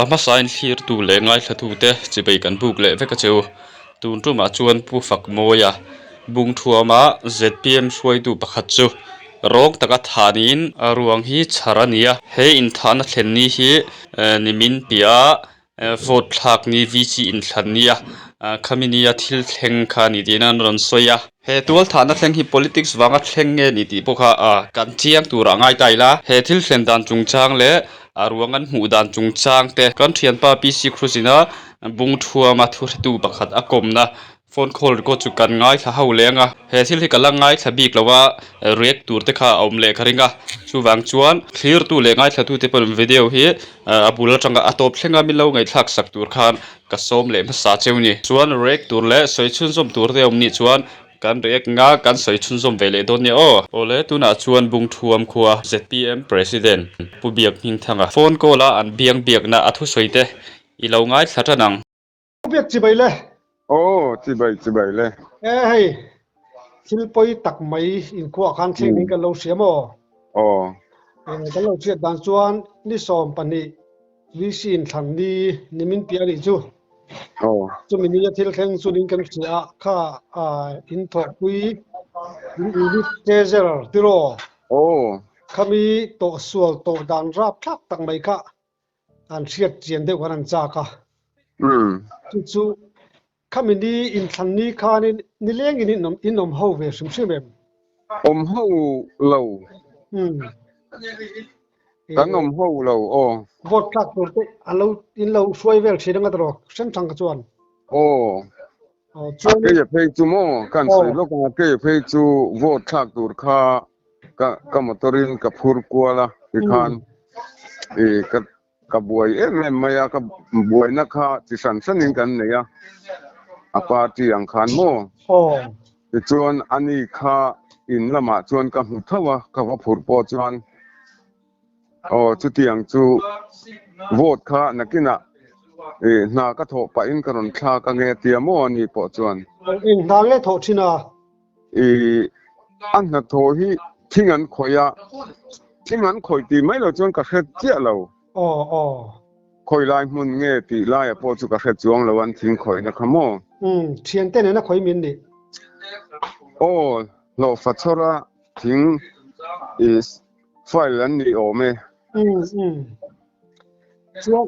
A hmasain thlirtu leh ngaithlatute chibei kan buk leh vek a che u. Tun tumah chuan Pu Fakmawia Bungthuama zpm hruaitu pakhat chu rawng taka thah niin a ruang hi chhar a ni a. He inthahna thlen ni hi nimin piah vote thlak ni VC inthlan nia khami nia thil thleng kha a ni tiin an rawn sawi a. He tual thahna thleng hi politics vanga thleng nge ni tih pawh kha kan chiang turah a ngai ta ila. He thil thlen dan chungchang leh a ruang an hmuh dan chungchang te kan thianpa PC Cruz ina Bungthuama thuhretu pakhat a kawmna Phone call record chu kan ngaithla ho leh ang a, he thil hi ka la ngaithla bik lo a, react tur te kha a awm leh ka ring a, chuvang chuan thlirtu leh ngaithlatu te pawhin video hi a bul atanga a tawp thleng a min lo ngaihthlak sak tur khan ka sawm leh hmasa cheu ni. Chuan react tur leh sawi chhunzawm tur te awm nih chuan kan react nga kan sawi chhunzawm ve leh dawn nia aw. Awle tunah chuan Bungthuam khua zpm President Pu Biak Hmingthanga phone call a an biang biakna a thusawi te i lo ngaithla tan ang. Biak chibai le. Aw, chibai chibai le. E hei, thil pawi tak mai inkhuah khan thleng ding kan lo hria maw? Aw. Kan lo hriat dan chuan ni 12 VC inthlan ni nimin piah anih chu. Aw. Chumi ni a thil thleng chu ning kan hria a, kha in thawhpui in unit treasurer tiraw? Aw. Khami tawhsual tawh dan rapthlak tak mai kha an hriat chian deuh khan an chak a. Chu chu khami ni inthlan ni khanin nilengin in awm in awm ho ve hrim hrim em? Awm ho lo. Kan awm ho lo aw. Vote tlak tur te an lo in lo hruai vel thin anga tawh hrem thang kha chuan. Aw. Aw chuan. Kei a phei chu maw kan sawi lawk anga kei a phei chu vote thlak tur kha ka ka motor in ka phur kual a tikhan i ka ka buai em em mai a ka buaina kha chi hran hran in kan nei a a party ang khan maw tichuan ani kha in lamah chuan ka hmu tho a ka va phur pawh chuan aw chutiang chu vote kha nakinah i hna ka thawh pahin ka rawn thlak ange tia maw ani pawh chuan. Eng hna nge thawh thin a? I a hnathawh hi thing an khawih a, thing an khawih tih mai lo chuan ka hre chiah lo. Aw aw. Khawi lai hmun nge tih laia pawh chu ka hre chuang lo an thing khawihna kha maw? Umm, thiante nena khawi min nih. Aw, hlawhfa chhawra thing i file an nih awm e. Umm umm. Chuan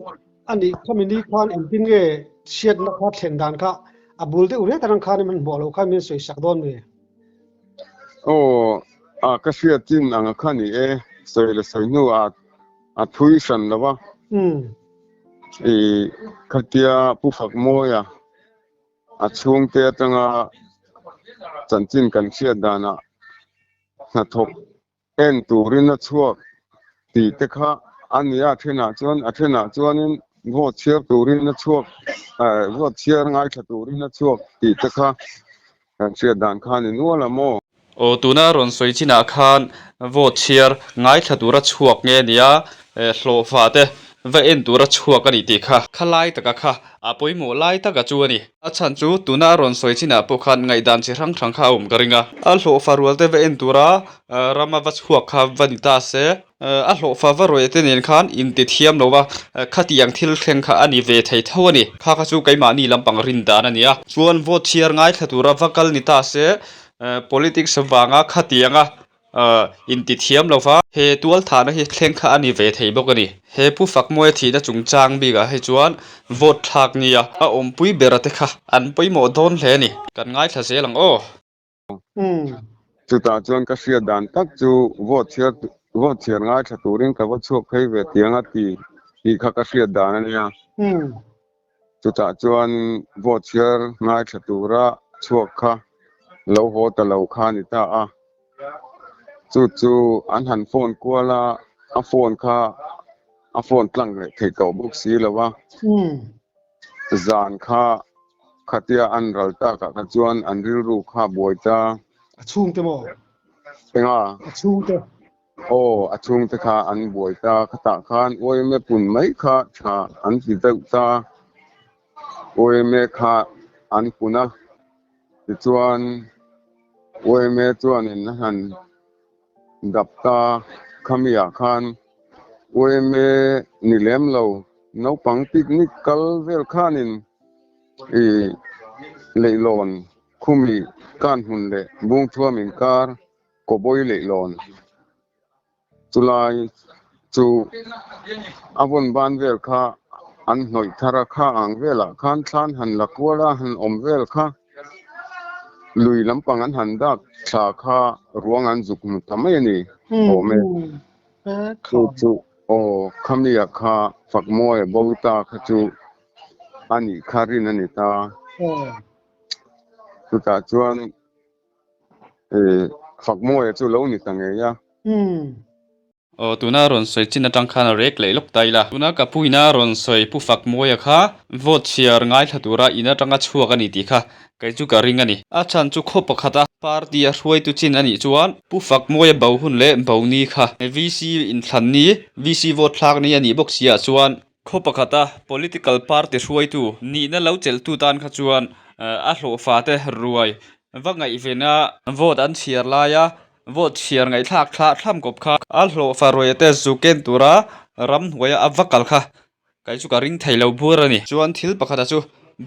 a nih khami ni khan engtin nge chhiatna kha thlen dan kha a bul deuh ret atang khan in hmuh loh khan min sawi sak dawn mi? Aw, a ka hriat chin ang a kha ni e, sawi la sawi hnu a a thui hran lo a. I khatia Pu Fakmawia a chhungte atanga chanchin kan hriat danah hnathawk En turin a chhuak tih te kha a ni a, a thenah chuan a thenah chuanin vote chhiar turin a chhuak vote chhiar ngaithla turin a chhuak tih te kha kan hriat dan kha a ni nual a maw? Aw tuna rawn sawi chinah khan vote chhiar ngaithla tura chhuak nge nia hlawhfa te va en tura chhuak a ni tih kha kha lai taka kha a pawimawh lai taka chu a ni. A chhan chu tuna a rawn sawi chinah pawh khan ngaihdan chi hrang hrang kha a awm ka ring a. A hlawhfa rual te va en tura rama va chhuak kha va ni ta se, a hlawhfa va rawih te nen khan inti thiam lo va, khatiang thil thleng kha a ni ve thei tho a ni. Kha kha chu keimahni lampang rin dan a ni a. Chuan vote chhiar ngaithla tura va kal ni ta se, politics vanga khatianga Inti thiam lo va. He tualthahna hi thleng kha a ni ve thei bawk a ni. He Pu Fakmawia thihna chungchang bikah hei chuan vote thlak nia a awmpui bera te kha an pawimawh dawn hle a ni. Kan ngaithla zel ang aw. Chutah chuan ka hriat dan tak chu vote chhiar vote chhiar ngaithla turin ka va chhuak phei ve tiang a ti tih kha ka hriat dan a nia. Chutah chuan vote chhiar ngaithla tura chhuak kha lo haw ta lo kha a ni ta a. Chu chu an han phone kual a, a phone kha a phone tlang leh theih tawh bawk si lo a. Zan kha khatia an ral takah kha chuan an rilru kha a buai ta. A chhungte maw? Enga? A chhungte. Aw, a chhungte kha an buai ta. Khatah khan YMA pun mai kha tha an ti deuh ta. YMA kha an pun a, tichuan YMA chuanin a han dap ta. Khamiah khan YMA ni lem lo. Naupang picnic kal vel khanin i leihlawn khumi kan hmun leh Bungthuam inkar Kawbawi leihlawn chulai chu a vawn ban vel kha an hnawih thar a, kha ang velah khan thlan han la kual a, han awm vel kha lui lampang an han dak thla kha ruang an zuk hmu ta mai a ni awm e. Chu chu aw khamia kha Fakmawia bo ta kha chu a nih kha rin a ni ta. Chutah chuan Fakmawia chu lo ni ta ngei a. Aw tuna rawn sawi chin atang khan a rek leh lawk ta ila. Tuna ka puina rawn sawi Pu Fakmawia kha vote chhiar ngaithla tura in atanga chhuak a ni tih kha kei chu ka ring a ni. A chhan chu khaw pakhata party a hruaitu chin a nih chuan Pu Fakmawia bo hun leh bo ni kha VC inthlan ni, VC vote thlak ni a nih bawk si ah chuan Khaw pakhata political party hruaitu nihna lo chelhtu tan kha chuan a hlawhfa te ruai va ngaihvena vote an chhiar laia vote chhiar ngaihthlak thlah thlam kawp kha a hlawhfa ruaia te zu ken tura ramhnuaia a va kal kha kei chu ka ring thei lo bur a ni. Chuan thil pakhata chu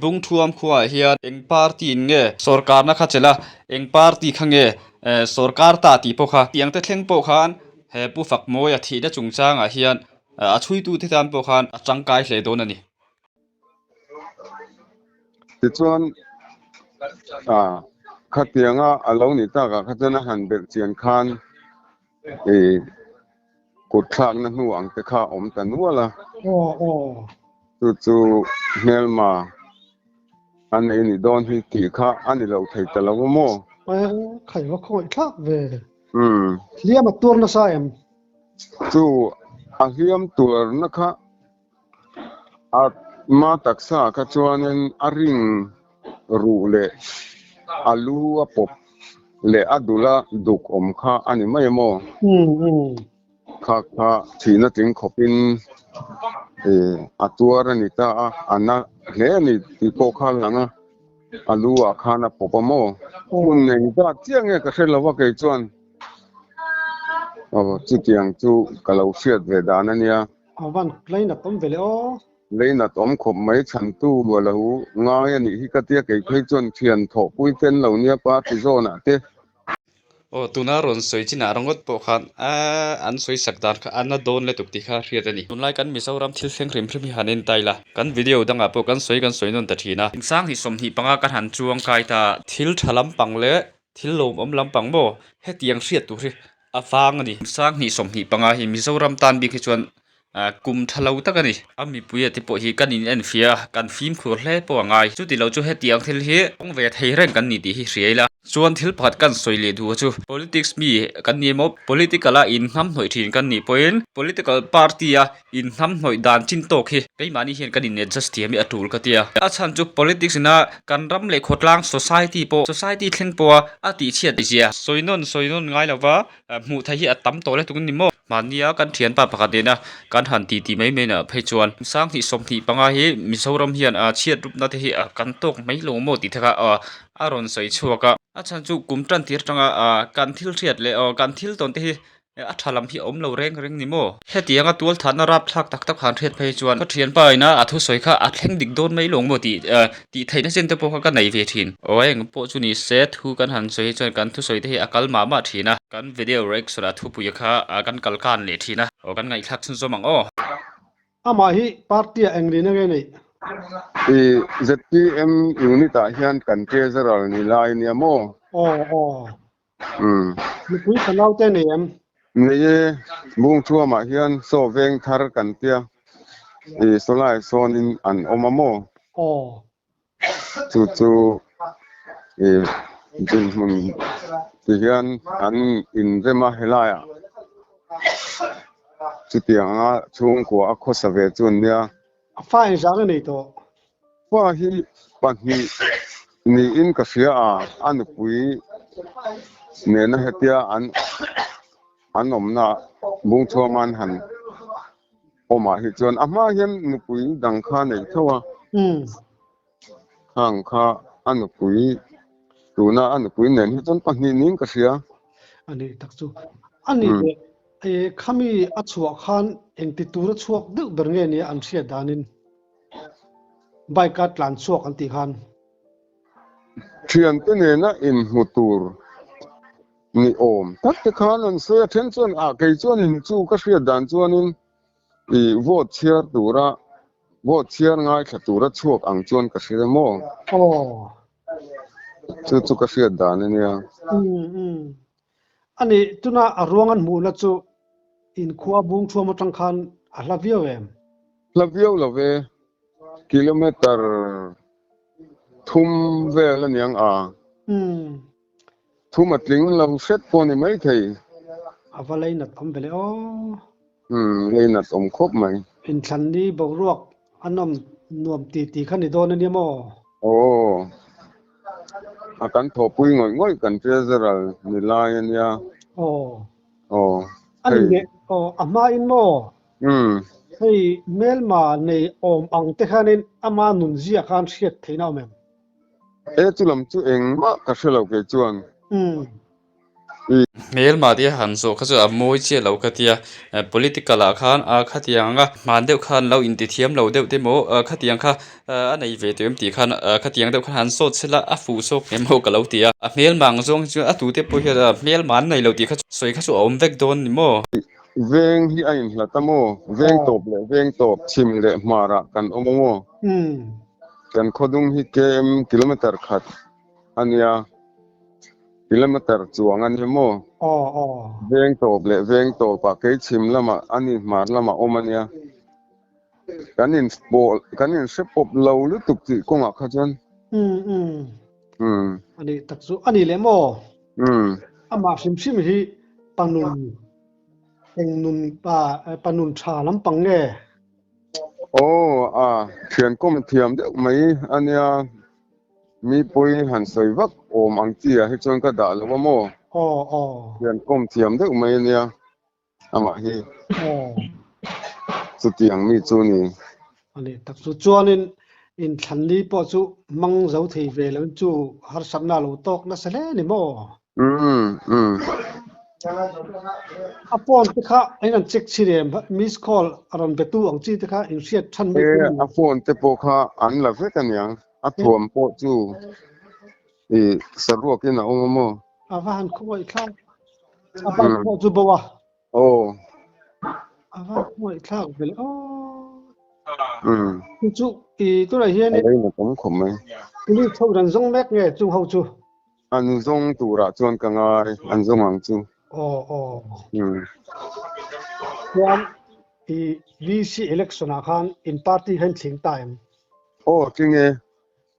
Bungthuam khuaah hian eng party in nge sawrkarna kha chelh a, eng party kha nge sawrkar ta tih pawh kha tiang te thleng pawh khan he Pu Fakmawia thihna chungchangah hian A chhuitute tan pawh khan a tangkai hle dawn a ni. Tichuan, khatianga a lo nih takah kha chuan a han belh chian khan i kut thlakna hnu ang te kha a awm ta nual a. Chu chu hmelma a nei ni dawn hi tih kha a ni lo thei ta lo a maw? Khai va khawngaih thlak ve. Hliam a tuar nasa em? Chu a hliam tuarna kha a ma taksa kha chuanin a ring ruh leh a lu a pawp leh a dula duk awm kha a ni mai maw? Kha kha thihna tling khawpin a tuar a ni ta a, a na hle a ni tih pawh kha a lang a, a lu ah khan a pawp a maw? Hun engzat chiah nge ka hre lo a kei chuan. Aw chutiang chu ka lo hriat ve dan a nia. A van leinat awm ve le aw. Leinat awm khawp mai chhantu a lo ngai a nih hi ka tia kei phei chuan thian thawhpui ten lo nia party zawn ah te. Aw tuna rawn sawi chinah ringawt pawh khan an sawi sak dan kha a na dawn lutuk tih kha hriat a ni. Tunlai kan Mizoram thil thleng hrim hrim hi han en ta ila kan video dangah pawh kan sawi kan sawi nawn ta thin a. Insang hi 25 kan han chuang kai ta. Thil tha lampang leh Thil lawmawm lampang maw? Hetiang hriat tur hi a vang a ni. Sanghnih 25 hi Mizoram tan bik hi chuan kum tha lo tak a ni. A mipuia te pawh hi kan in enfiah a, kan fimkhur hle pawh a ngai. Chuti lo chu hetiang thil hi kawng ve thei reng kan ni tih hi hria ila. Chuan thil pakhat kan sawi leh duh chu politics mi kan ni emaw political a inhnamhnawih thin kan nih pawhin political party a Inhnamhnawih dan chin tawk hi keimahni hian kan in adjust thiam hi a tul ka tia. A chhan chu politics ina kan ram leh khawtlang society pawh society thleng pawha a tihchhiat zia sawi nawn sawi nawn ngai lova hmuh theih hi a tam tawh le tuk ni maw. Mahnia kan thianpa pakhat nena kan han ti ti mai mai nah phei chuan sanghnih 25 hi Mizoram hian a chhiat rupna te hi kan tawk mai lo maw tih te kha a rawn sawi chhuak a. A chhan chu kum tan tir atanga kan thil hriat leh kan thil tawn te hi A tha lam hi a awm lo reng reng ni maw? Hetianga tual thatna rap thlak tak tak han hriat phei chuan ka thianpa ina a thusawi kha a thleng dik dawn mai lawng maw tih tih theihna chin te pawh kha ka nei ve thin. Aw eng pawh chu ni se thu kan han sawi hi chuan kan thusawi te hi a kal mah mah thin a. Kan video reaction a thupuia kha kan kal kan leh thin a. Aw kan ngaihthlak chhunzawm ang aw. Amah hi party ah eng lin ange neih? I ZPM unit ah hian kan treasurer ni lai nia maw? Aw aw. Mipui ka naute nei em? Nei e, Bungthuamah hian saw veng thar kan tia, i sawlai sawnin an awm a maw? Aw. Chu chu i dinhmun ti hian an inrem a helaiah chutianga chhungkua a khawsa ve chu an nia. A fa engzah nge nei tawh? Fa hi pahnih niin ka hria a, a nupui nena hetia an an awmna Bungchhuaman han awmah hi chuan a hma hian nupui dang kha nei tho a, khang kha a nupui tuna a nupui nen hi chuan pahnih niin ka hria. A nih tak chu. A nih leh. Khami a chhuah khan engti tura chhuak deuh ber nge nia an hriat danin bike a tlan chhuak an tih khan. Thiante nena inhmu tur ni awm tak te khan an sawi a, then chuan ah kei chuanin chu ka hriat dan chuanin i vote chhiar tura vote chhiar ngaithla tura chhuak ang chuan ka hria maw? Aw. Chu chu ka hriat dan a nia. Ani tuna a ruang an hmuhna chu inkhua bung thuam atang khan a hla viau em? Hla viau lo ve, kilometer thum vel a niang a. Thum a tling lo hret pawh a ni maithei. A va leinat awm ve le aw. Umm leinat awm khawp mai. Inthlan ni boruak a nawm nuam ti ti kha ni dawn a nia maw? Aw. A kan thawhpui ngawih ngawih kan treasurer ni lai a nia. Aw. Aw. A ni leh aw a hma in maw? Umm. Hei hmelma nei awm ang te khanin ama nun ziah khan hriat theihna awm em? E chu lam chu engmah ka hre lo kei chuan. Umm. Hmelma te han zawh kha chu a mawi chiah lo ka tia political ah khan a khatiang anga hman deuh khan lo intithiam lo deuh te maw khatiang kha a nei ve tawh em tih khan khatiang deuh khan han sawt sela a fuh zawk em maw ka lo ti a a hmelma ang zawng hi chuan a tute pawh hian hmelma an nei lo tih kha sawi kha chu a awm vek dawn ni maw. Veng hi a inhlat a maw? Veng tawp leh veng tawp chhim leh hmarah kan awm a maw? Kan khawdung hi km kilometer khat a nia. Kilometer chuang a ni maw? Aw aw. Veng tawp leh veng tawpah kei chhim lamah a ni hmar lamah awm a nia. Kan in pawh kan in hre pawp lo lutuk tih kawngah kha chuan. Umm umm. Umm. A nih tak chu a ni leh maw? Umm. Amah hrim hrim hi panun eng nun pa panun tha lampang nge? Aw a thian kawm thiam deuh mai a nia. Mi pawi han sawi vak awm ang chi ah hi chuan ka dah lo a maw? Aw aw. Hian kawm thiam deuh mai a nia amah hi. Aw. Chutiang mi chu ni. A ni tak chu chuanin inthlan ni pawh chu hmang zo thei ve lo in chu harsatna a lo tawk nasa hle a ni maw? Umm umm. A phone te kha in an check chhin em? Miss call a rawn be tu ang chi te kha in hriat than mai E a phone te pawh kha an la vek a niang. A thuam pawh chu i saruak in a awm a maw? A va han khawngaih thlak. A bike pawh chu bo a. Aw. A va han khawngaih thlak ve le aw. Umm. Chu chu i tunah hian A rei na tam khawp mai. Police ho an zawng mek nge chung ho chu? An zawng turah chuan ka ngai, an zawng ang chu. Aw aw. Chuan i VC election ah khan in party kha in thling ta em? Aw tling e.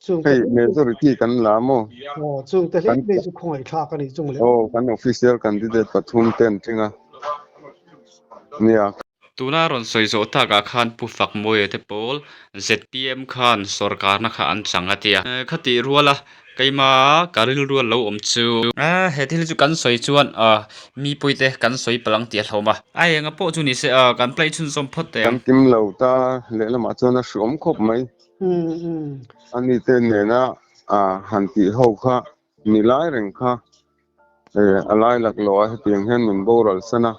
Chung Hei majority kan la maw? Aw chung te hlei hlei chu khawngaih thlak a nih chung le. Aw kan official candidate pathum te an tling a. Nia. Tuna rawn sawi zawh takah khan Pu Fakmawia te pawl zpm khan sorkarna kha an chang a tia. Khatih ruala keima ka rilru lo awm chu. He thil chu kan sawi chuan mipui te kan sawi palh ang tih a hlawm a. A enga pawh chu ni se kan play chhunzawm phawt teh ang. Kan kim lo ta lehlamah chuan a hriawm khawp mai. Ani te nena han tih ho kha Ni lai reng kha a lai lak lo a hetiang hian min boral san a,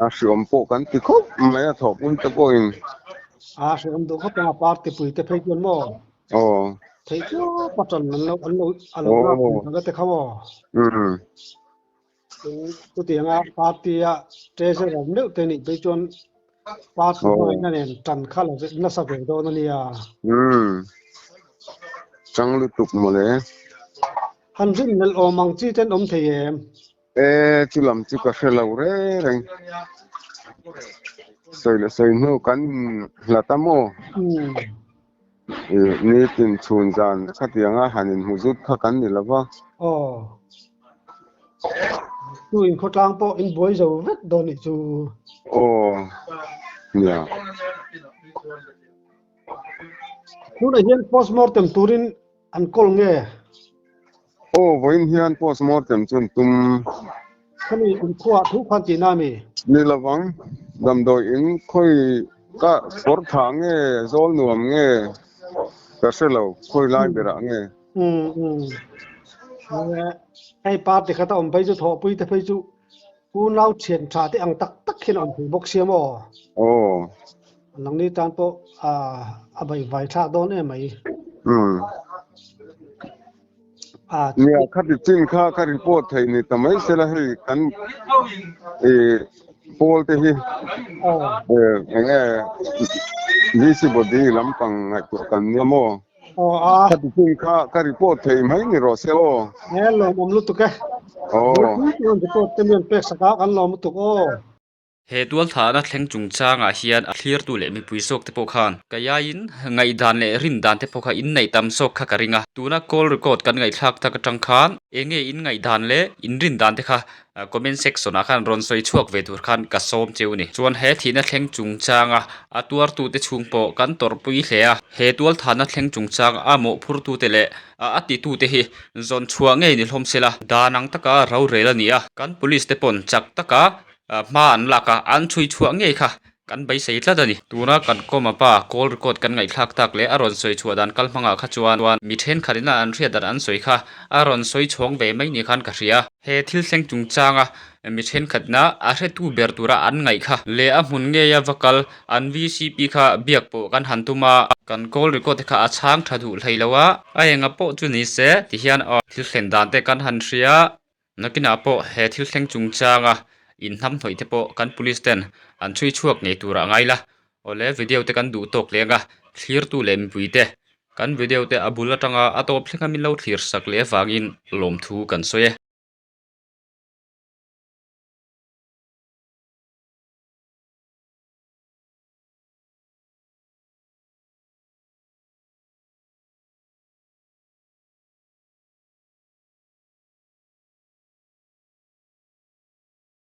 a hriawm pawh kan ti khawp mai a thawhpui te pawhin. A hriawm duh khawp ang a party pui te phei chuan maw? Aw. Theih tawp a tan an lo an lo a lo lak pui te kha maw? Umm. Chutianga party a treasurer meuh te nih phei chuan party hmangaihna nen tan kha lo nasa ve dawn a nia. Umm. Chang lutuk mawle. Han rin melh awm ang chi ten awm thei em? E, chu lam chu ka hre lo reng reng. Sawi leh sawi hnu kan hlat a maw? Umm. Nitin chhun zan khatianga han inhmu zut kha kan ni lo va. Aw. Chu inkhawtlang pawh in buai zo vek dawn nih chu. Aw. Nia. Tunah hian postmortem turin an kawl nge? Aw, vawiin hian postmortem chu an tum. Khami inkhuaah thu khan tihna a mi? Ni lovang, damdawi in khawi ka kawr tha nge, zawl nuam nge ka hre lo, khawi lai berah nge? Umm umm. Hei party khat a awm phei chu thawhpui te phei chu. Unau thian tha te ang tak tak hian a awm thei bawk sia maw? Aw. Nangni tan pawh a baihvai thlak dawn em mai. Umm. Nia, khati chin kha ka report thei ni ta mai sela hei kan i pawl te hi eng nge VC body lampang ngaihtuah kan nia maw? Aw a. Khati chin kha ka report thei mai ni rawh se aw. He lawmawm lutuk e. Aw. Report te mi an pek sak a kan lawm lutuk aw. He tualthahna thleng chungchangah hian a thlirtu leh mipui zawk te pawh khan ka iaiin ngaihdan leh rindan te pawh kha inneih tam zawk kha ka ring a. Tuna call record kan ngaihthlak tak atang khan eng nge in ngaihdan leh in rindan te kha comment section ah khan rawn sawi chhuak ve tur khan ka sawm cheu a ni. Chuan he thihna thleng chungchanga a tuartute chhung pawh kan tawrhpui hle a. He tualthahna thleng chungchang a mawhphurtute leh a titute hi zawn chhuah ngei ni hlawm sela. Dan ang taka rorel a ni a, kan police te pawn chak taka hma an lak a, an chhui chhuah ngei kha kan beisei tlat a ni. Tuna kan kawma pa call record kan ngaihthlak tak leh a rawn sawi chhuah dan kal hmangah kha chuan mi thenkhat ina an hriat dan an sawi kha a rawn sawi chhawng ve mai ni khan ka hria. He thil thleng chungchanga mi thenkhatna a hretu ber tura an ngaih kha leh a hmun ngeia va kal an VCP kha biak pawh kan han tum a, kan call record te kha a chhang tha duh hlei lo a, a enga pawh chu ni se ti hian thil thlen dan te kan han hria. Nakinah pawh he thil thleng chungchanga inhnamhnawih te pawh kan police ten an chhui chhuak ngei turah ngai la. Awle video te kan duh tawk leng a, thlirtu leh mipui te kan video te a bul atanga a tawp thleng a min lo thlir sak leh avangin lawmthu kan sawi e.